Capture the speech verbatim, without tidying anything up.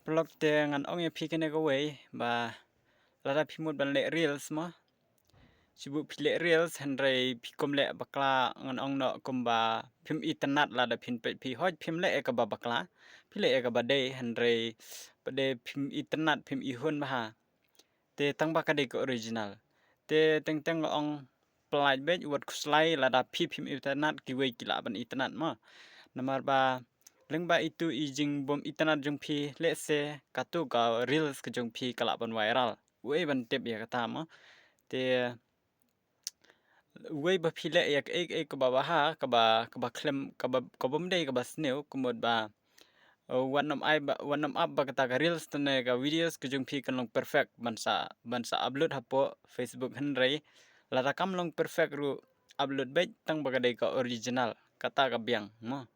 Paralok, te ngan ong ïa phi kane kawei ba lada phi mut ban leh reels mo, shu buh phi leh reels hynrei phi kum leh bakla, ngan ong noh kumba phim itynnad. Lada phin peit phi hoi phim leh ïa kaba bakla, phi leh ïa kaba dei hynrei pat de phim itynnad, phim ihun bha. Te tang ba ka dei ka original. Te teng teng nga ong, pynlait beit, wat khuslai lada phi phim itynnad, kiwei ki lah ban itynnad mo. Namar ba lyngba itu i jingbym itynnad jong phi, lehse katu ka reels ka jong phi ka lah ban viral. Uei ban tip ïa kata mo. Te uei ba phi leh ïa kaei kaei kaba bha, kaba, kaba khlem, kaba, kabym dei kaba sniew, ka mut ba, uh, wat nym ai ba, wat nym ap ba kata ka reels te ne ka videos ka jong phi kan long perfect ban sa, ban sa upload hapoh Facebook, hynrei lada kam long perfect ruh, upload beit tang ba ka dei ka original, kata ka biang mo.